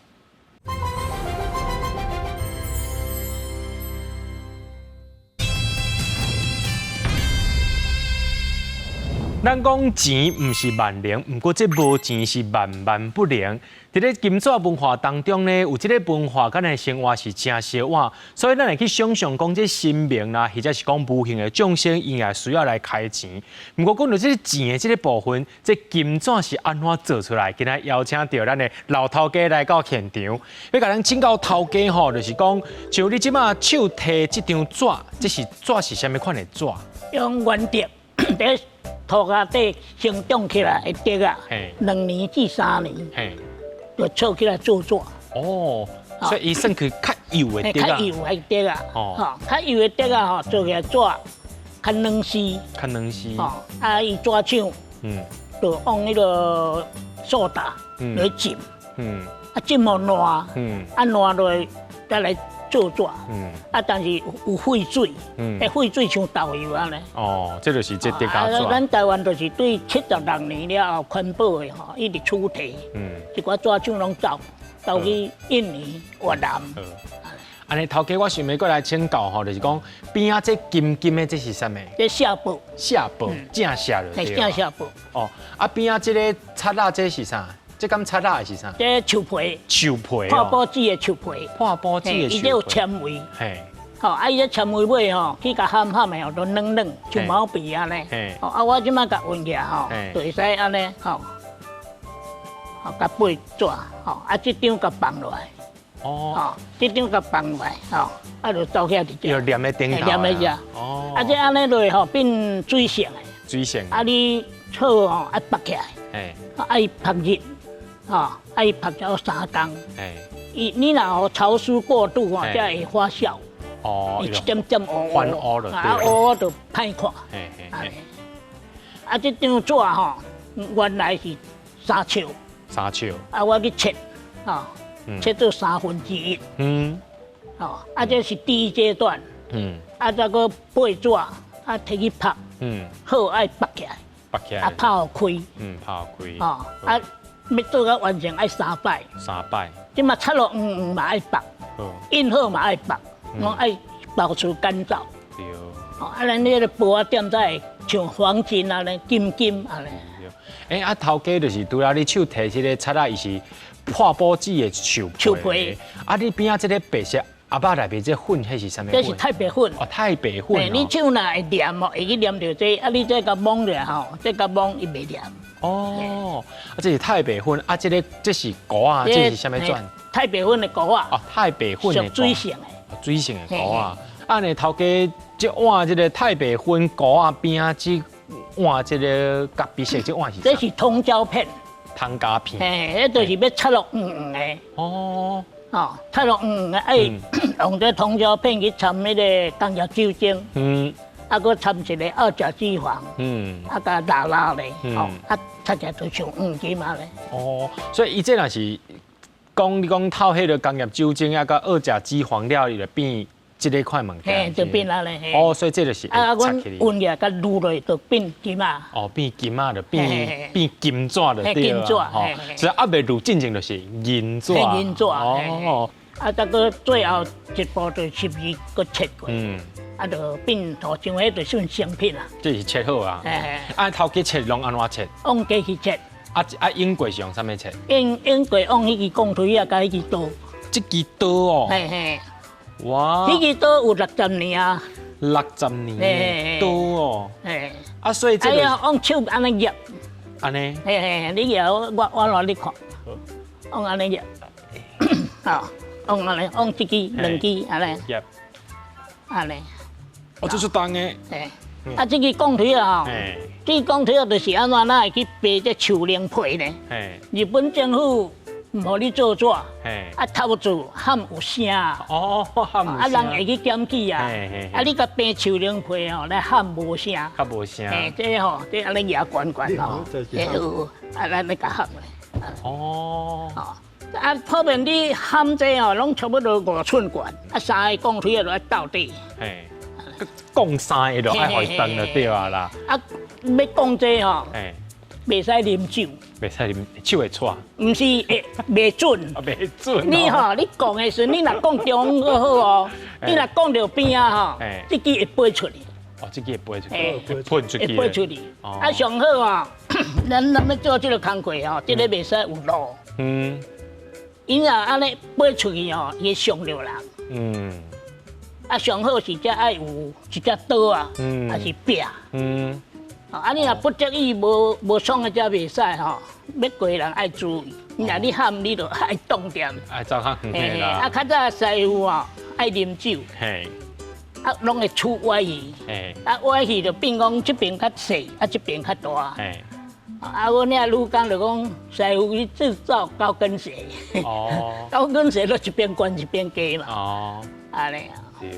咱講錢毋是萬能，毋過這無錢是萬萬不能。佇咧金紙文化當中呢，有這个文化，咱的生活是誠相倚，所以咱會去想像講這神明啦，或者是講無形的眾生，伊也需要來開錢。毋過講著這个錢的這个部分，這金紙是按怎做出來？今仔邀請著咱的老頭家來到現場，欲共咱請教頭家吼，就是講像你這馬手提這張紙，這是紙是啥物款的紙？用原竹。土跤底生長起來的竹仔，2年至3年，就搓起來做紙。哦，所以伊算去較幼的竹仔。較幼的竹仔，吼，較幼的竹仔吼，做起來紙較軟絲。較軟絲。吼，啊，伊紙廠，就用彼个蘇打來浸，啊浸予爛，啊爛落再來做紙，啊，但是有廢水，彼廢水像豆油按呢。哦，這就是這竹仔紙。咱台灣就是對76年了後環保的吼，一直取締，一寡紙廠攏走，走去印尼、越南。按呢頭家，我想欲閣來請教吼，就是講邊仔這金金的這是啥物？這錫箔。錫箔，正錫就對。正錫箔。哦，啊邊仔這个擦仔這是啥？這敢擦仔是啥？這樹皮。樹皮。破報紙的樹皮。破報紙的樹皮。伊這有纖維。嘿。吼，啊，伊這纖維尾吼，去共含含的吼，都軟軟，像毛皮按呢。吼，啊，我這擺共運起來吼，就會使按呢，吼，吼，共背紙，吼，啊，這張共放落來。哦。吼，這張共放落來，吼，啊，就走起來佇這。要黏佇頂頭。黏佇這。哦。啊，這按呢落吼，變水性的。水性。啊，你草吼愛縛起來。愛曝熱。吼，愛曝咗3工。伊你若潮濕過度吼，才會發酵。哦，一點點烏翻烏了，啊烏就歹看。啊，這張紙吼，原來是3尺。 3尺。啊，我去切，吼，切做1/3。吼，啊，這是第一階段。啊，再閣背紙，啊，提去曝。好，愛縛起來。縛起來。啊，拍予開。拍予開。吼，啊。欲做到完成愛3擺。 3擺。這馬擦落黃黃嘛愛縛，印好嘛愛縛，攏愛保持乾燥。對。哦，啊，咱彼个布仔店才會像黃金按呢，金金按呢。欸，啊，頭家就是除了你手提這个擦仔，伊是破報紙的樹皮。樹皮。啊，你邊仔這个白色阿肉內面這粉，彼是啥物粉？這是太白粉。哦，太白粉。欸，你手若會黏哦，會去黏著這，啊，你這共摸著吼，這共摸伊袂黏。哦，啊，這是太白粉，啊，這个這是糊仔，這是啥物紙？太白粉的糊仔。哦，太白粉的。屬水性的。水性的糊仔。啊，呢頭家這碗這个太白粉糊仔邊仔這碗這个咖啡色這碗是？這是通膠片。通膠片。嘿，彼就是欲擦落黃黃的。哦。哦，擦落黃黃的，愛用這通膠片去摻彼个工業酒精。啊，閣摻一个二甲脂肪，啊，共拉拉咧，吼，啊，擦起來就像黃金仔咧。哦，所以伊這若是講你講透彼个工業酒精啊，佮二甲脂肪了，伊就變這个款物件。嘿，就變按呢。哦，所以這就是啊，阮溫起來佮滷落就變金仔。哦，變金仔就變變金紙就對金紙。吼，所以猶未滷進前就是銀紙。銀紙。哦。啊，再閣最後一步就十字閣切過。啊，就變塗像彼就算成品啦。這是切好啊。啊，頭家切攏按怎切？用機器切。啊啊，用過是用啥物切？用過用彼支鋼錘仔佮彼支刀。這支刀哦。嘿嘿。哇！彼支刀有60年啊。60年刀哦。嘿。啊，所以這個。哎呀，用手按呢捏。按呢？嘿嘿，你捏我來你看。用按呢捏。好，用按呢，用這支兩支按呢。捏。按呢。哦，這是重的。啊，這支鋼錘啊，吼，這支鋼錘啊，就是按怎，咱會去爬這樹奶皮呢？日本政府毋予你做紙，啊，偷做喊有聲。哦，喊有聲。啊，人會去檢舉啊。啊，你共爬樹奶皮吼，來喊無聲。較無聲。這吼，這按呢舉懸懸吼，這啊，咱來共喊。哦。啊，普遍你喊這吼，攏差不多5寸懸，啊，三个鋼錘仔就愛鬥底。摃三个就愛予伊斷就對啊啦。啊，欲摃這吼，袂使啉酒。袂使啉，手會掣。毋是會袂準。啊，袂準。你吼，你摃的時陣，你若摃中央好哦，你若摃著邊仔吼，這支會飛出去。哦，這支會飛出去，會噴出去。會飛出去。啊，上好啊，咱欲做這个工課吼，這个袂使有路。伊若按呢飛出去吼，會傷著人。啊，上好是遮愛有一隻刀啊，抑是劈。啊，你若不得已無創的才袂使吼，欲過人愛注意。若你喊你就愛擋恬。愛走較遠的啦。啊，較早師傅啊，愛啉酒。啊，攏會出歪去。啊，歪去就變講這邊較細，啊，這邊較大。啊，阮遐女工就講，師傅去製造高跟鞋。高跟鞋都一邊懸一邊低嘛。按呢啊。對。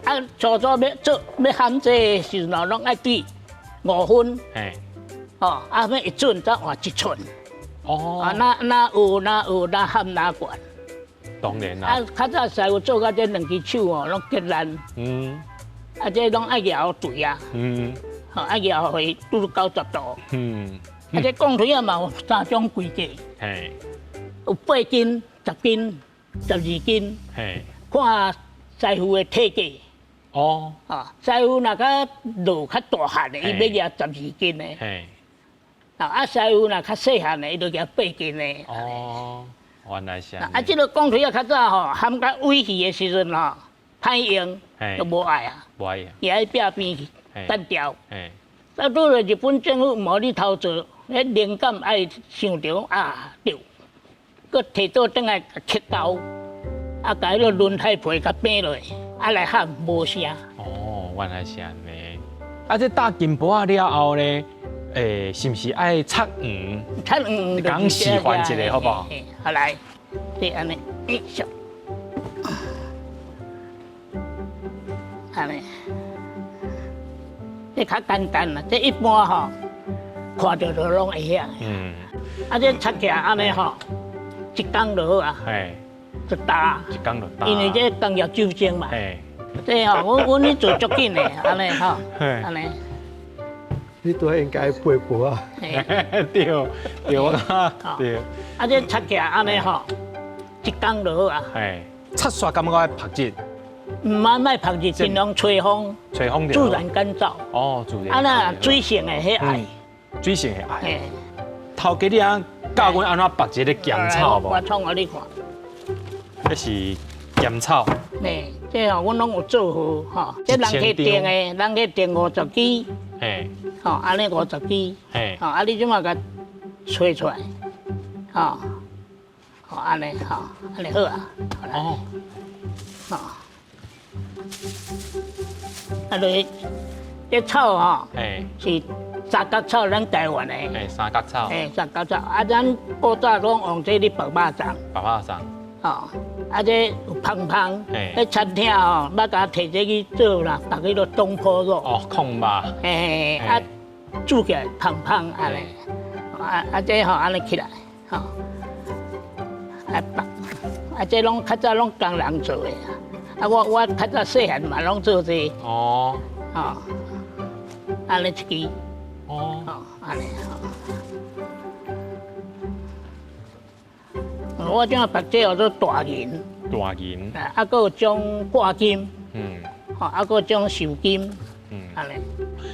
啊，初初欲做欲焊這的時陣，攏愛對5分。哦，啊，欲會準才換一寸。啊，哪哪有哪有哪焊哪懸。當然啦。啊，較早師傅做到這兩支手哦，攏結爛。啊，這攏愛搖錘啊。吼，愛搖予伊拄90度。啊，這鋼錘仔嘛有三種規格。有8斤、10斤、12斤。看師傅的體格。啊，師傅若較老較大漢的，伊欲舉12斤的。啊，師傅若較細漢的，伊就舉8斤的。哦，原來是按呢。啊，這个鋼錘仔較早吼，焊甲尾去的時陣吼，歹用，就無愛啊。無愛。伊愛壁邊去單調。啊，拄著日本政府毋予你偷做，彼靈感愛想著啊，對，閣提倒轉來刻膠，啊，共彼个輪胎皮共拼落，啊來焊無聲。哦，原來是按呢。啊，這打金箔仔了後呢，是毋是愛擦黃？擦黃。講示範一下好無？好來，這按呢，一下，按呢，這較簡單啦，這一般吼，看著就攏會曉。啊，這擦起來按呢吼，一工就好啊。就焦。一工就焦。因為這工業酒精嘛。這吼，阮去做足緊的，按呢吼，按呢。你都應該背箔啊。對，對啊，對。啊，這擦起來按呢吼，一工就好啊。擦煞感覺愛曝熱？毋愛莫曝熱，盡量吹風。吹風自然乾燥。哦，自然。啊，那水性的彼愛。水性的愛。頭家你啊教阮按怎縛一个鹹草無？我創予你看。這是鹹草。嘿，這吼阮攏有做好吼，這人去訂的，人去訂50支。吼，按呢50支。吼，啊你這馬共揣出來，吼，吼按呢吼，按呢好啊。哦。吼。啊，就是這草吼，是三角草，咱台灣的。三角草。三角草，啊，咱古早攏用這咧縛肉粽。縛肉粽。吼，啊，這有芳芳，彼餐廳吼，捌共提這去做啦，縛彼个東坡肉。哦，控肉。嘿，啊，煮起來芳芳按呢，啊啊，這吼按呢起來，吼，啊縛，啊這攏較早攏工人做的，啊我較早細漢嘛攏做這。哦。吼，按呢一支。哦。吼，按呢吼。我這縛這叫做大銀。大銀。啊，閣有種掛金。吼，啊，閣有種繡金。按呢。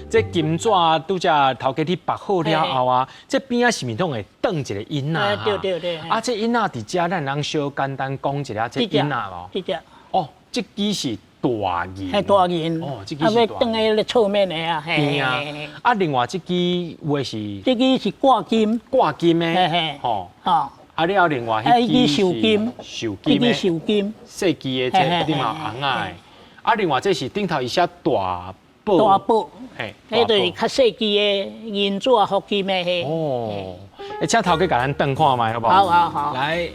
這金紙拄才頭家你縛好了後啊，這邊仔是毋是攏會轉一個印仔？對對對。啊，這印仔佇遮咱通小簡單講一下這印仔無？這隻。哦，這支是大銀。係大銀。哦，這支是大銀。啊，欲轉彼个側面的啊。對啊。啊，另外這支有的是。這支是掛金。掛金的。嘿嘿。吼。吼。啊，了另外彼支繡金，繡金的，繡金，細支的這你嘛紅仔的。啊，另外這是頂頭伊寫大寶，大寶，嘿，彼就是較細支的銀紙福金的彼。哦，欸，請頭家共咱轉看覓好無？好好好。來，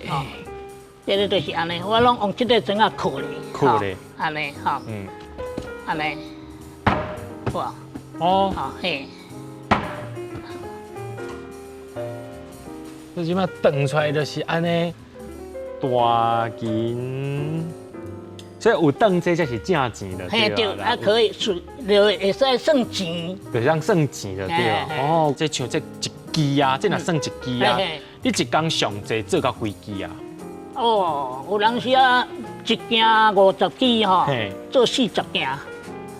這个就是按呢，我攏用這个磚仔扣咧，扣咧，按呢，吼，按呢，哇，哦，好嘿。這這擺轉出來就是按呢，大金，所以有轉這才是正錢的，嘿對，啊可以算，就會使算錢，就當算錢就對。哦，這像這一支啊，這若算一支啊，你一工上濟做到幾支啊？哦，有當時啊，一件50支吼，做40件，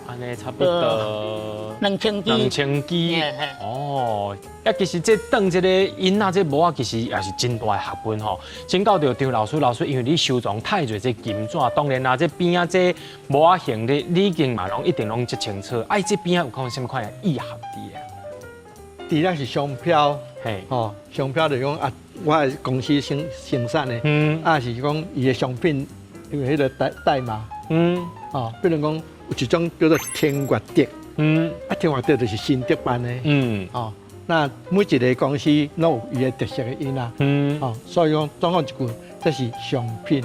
按呢差不多2000支。2000支。哦，啊，其實這轉這个囡仔這模仔，其實也是真大的學問吼。請教著張老師，老師，因為你收藏太濟這金紙，當然啦，這邊仔這模仔型的，你已經嘛攏一定攏足清楚。啊，這邊仔有講啥物款的意涵佇啊？除了是商標，吼，商標就是講啊，我的公司生產的，啊是講伊的商品，因為彼个代碼，哦，比如講有一種叫做天月德，啊天月德就是新德辦的，哦，那每一个公司攏有伊的特色的印啊，哦，所以講總共一句，這是商品。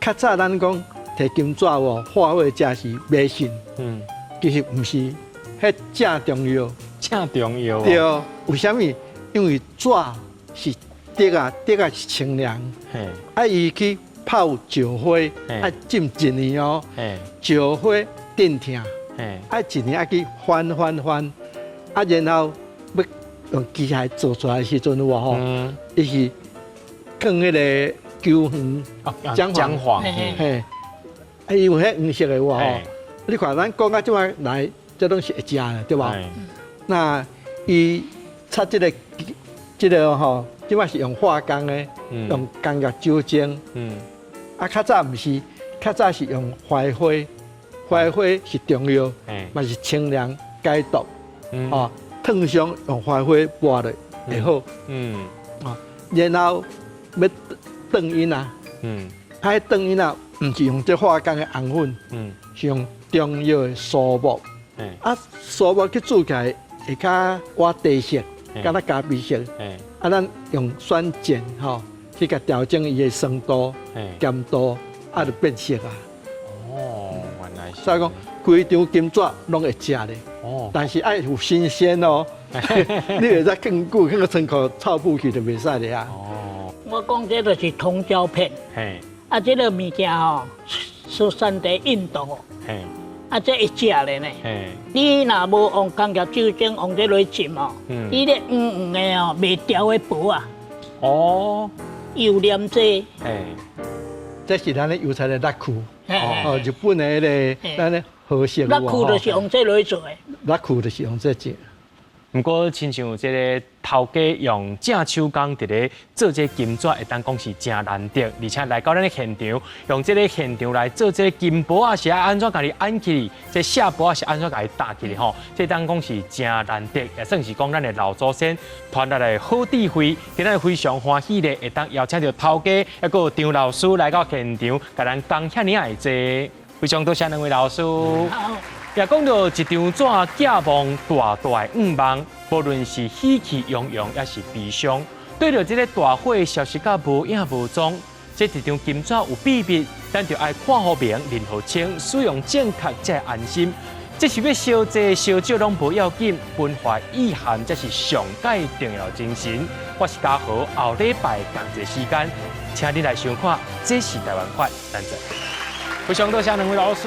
較早咱講提金紙哦，化火這是迷信，其實毋是，彼正重要。正重要。對，為啥物？因為紙是竹仔，竹仔是清涼。啊，伊去泡石花，啊浸一年哦。石花鎮痛。啊，一年愛去翻翻翻，啊，然後欲用機械做出來的時陣有無吼？伊是放彼个韭黃、薑黃，嘿，啊，伊有彼黃色的有無吼？你看咱講到這擺來，這攏是會食的，對無？那伊擦這个吼，這擺是用化工的，用工業酒精。啊，較早毋是，較早是用槐花，槐花是中藥，嘛是清涼解毒。哦，燙傷用槐花抹咧會好。啊，然後欲轉印啊，啊，彼轉印啊，毋是用這化工的紅粉，是用中藥的蘇木。啊，蘇木去煮起來會較倚茶色，敢若咖啡色。啊，咱用酸鹼吼去共調整伊的酸度、鹹度，啊，就變色啊。哦，原來是。所以講，規張金紙攏會食咧。哦。但是愛有新鮮哦，你袂使更久，放閣倉庫臭腐去就袂使咧啊。哦。我講這就是通膠片。嘿。啊，這个物件吼，出產地印度。嘿。啊，這會食咧呢。你若無用工業酒精，用這落浸哦，你咧黃黃的哦，袂掉的薄啊。哦。油黏劑。這是咱的油菜的蠟曲。哦，日本的彼个咱的和色。蠟曲就是用這落做的。蠟曲就是用這做。毋過，親像這个頭家用正手工佇咧做這金紙，會當講是誠難得，而且來到咱的現場，用這个現場來做這个金箔啊，是愛按怎共伊按起，這錫箔啊是按怎共伊搭起來吼，這當講是誠難得，也算是講咱的老祖先傳來的好智慧，今仔日非常歡喜咧，會當邀請著頭家抑閣有張老師來到現場，共咱講遐爾仔濟，非常多謝兩位老師。也講到一張紙寄望大大的願望，無論是喜氣洋洋，抑是悲傷，對著這个大火消失甲無影無蹤，這一張金紙有秘密，咱就愛看予明，認予清，使用正確才會安心。這是欲燒濟燒少攏無要緊，文化意涵才是上蓋重要精神。我是嘉豪，後禮拜仝一个時間，請你來收看，這是台灣款，咱再。非常多謝兩位老師。